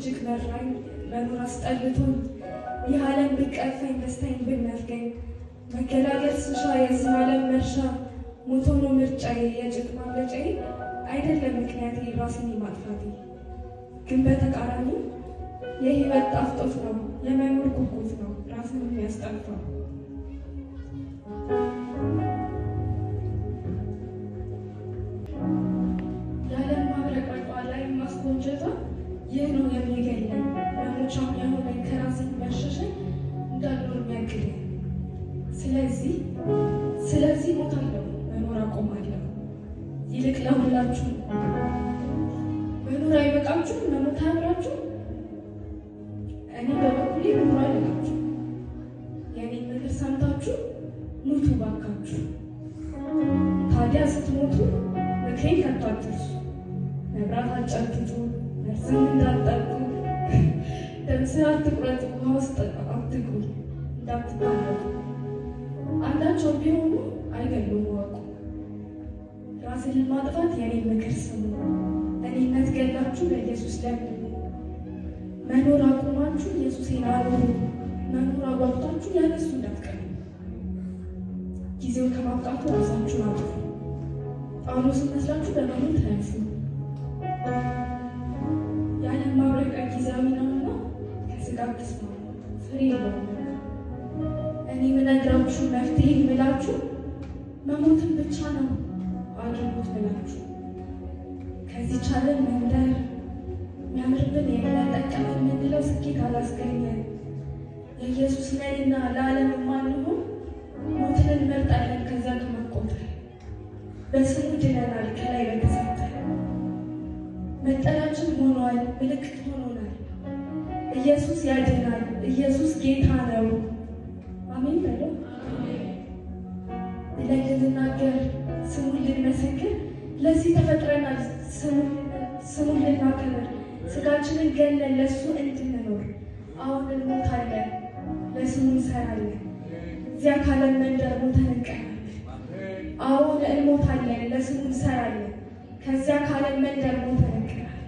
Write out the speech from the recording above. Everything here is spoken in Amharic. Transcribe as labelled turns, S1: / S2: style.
S1: እጅግ መራኝ፣ መኖር አስጠልቶኝ፣ ይህ ዓለም ብቀፈኝ ደስታዬን ብነፍገኝ፣ መገላገል ስሻ የዚህን ዓለም መርሻ፣ ሞት ሆኖ ምርጫዬ የጭንቅ ማምለጫዬ አይደለም ምክንያቴ ራስን የማጥፋቴ። ግን በተቃራኒ የህይወት ጣፍጦት ነው የመኖር ጉጉት ነው ራስን የሚያስጠፋው። የዓለም ማብረቅረቋ ላይ ማስጎንጀቷ ይህ ነው የሚገለኝ፣ መሞቻም የሆነኝ ከራሴ የሚያሸሸኝ እንዳልኖር የሚያግደኝ። ስለዚህ ሞታለሁ፣ መኖር አቆማለሁ። ይልቅ ለሁላችሁ መኖር አይበቃችሁ? መሞት አያምራችሁ? እኔ በበኩሌ ኑሮ አልላችሁ። የእኔን ምክር ሰምታችሁ ሙቱ ባካችሁ። ታዲያ ስትሞቱ ምክሬን ከቶ አትርሱ። መብራት አትጨብጡ፣ መርዝም እንዳትጠጡ፣ ደም ስር አትቁረጡ፣ ውሃ ውስጥ አትግቡ፣ እንዳትታረቁ። አንዳቸው ቢሆኑ አይገሉም ወቁ። ራስን ለማጥፋት የእኔን ምክር ስሙ። እኔነት ገላችሁ ለኢየሱስ ለምኑ። መኖር አቁማችሁ ኢየሱሴን አኑሩ። መኖር አጓግቷችሁ ያለሱ እንዳትቀሩ። ጊዜው ከማብቃቱ ራሳችሁን አጥፉ። ጳውሎስን መስላችሁ በመሞት ረፉ። የዓለም ማብረቂያ ጊዜያዊ ነውና ከስጋ አትስማሙ፣ ፍሬ የለውምና። እኔ የምነግራችሁ መፍትሄ የምላችሁ መሞትን ብቻ ነው አድርጉት ብላችሁ። ከዚህች ዓለም መንደር የሚያምርብን የጠቀመን የምንለው ስኬት አላስገኘን። የኢየሱስ ነንና ለዓለም የማንሆን ሞትን እንመርጣለን ከዚያ ከመቆጠር። በስሙ ድነናል ከላይ በተሰጠ መጠሪያችን ሆኗል፣ ምልክት ሆኖናል። ኢየሱስ ያድናል፣ ኢየሱስ ጌታ ነው። አሜን በሉ ብለን ልንናገር ስሙን ልንመሰክር ለዚህ ተፈጥረናል። ስሙን ልናከብር ስጋችንን ገለን ለእሱ እንድንኖር። አሁን እንሞታለን፣ ለስሙ እንሰራለን። እዚያ ካለም መንደር ሞተን እንቀራለን። አሁን እንሞታለን፣ ለስሙ እንሰራለን። ከዚያ ካለም መንደር ሞተን እንቀራለን።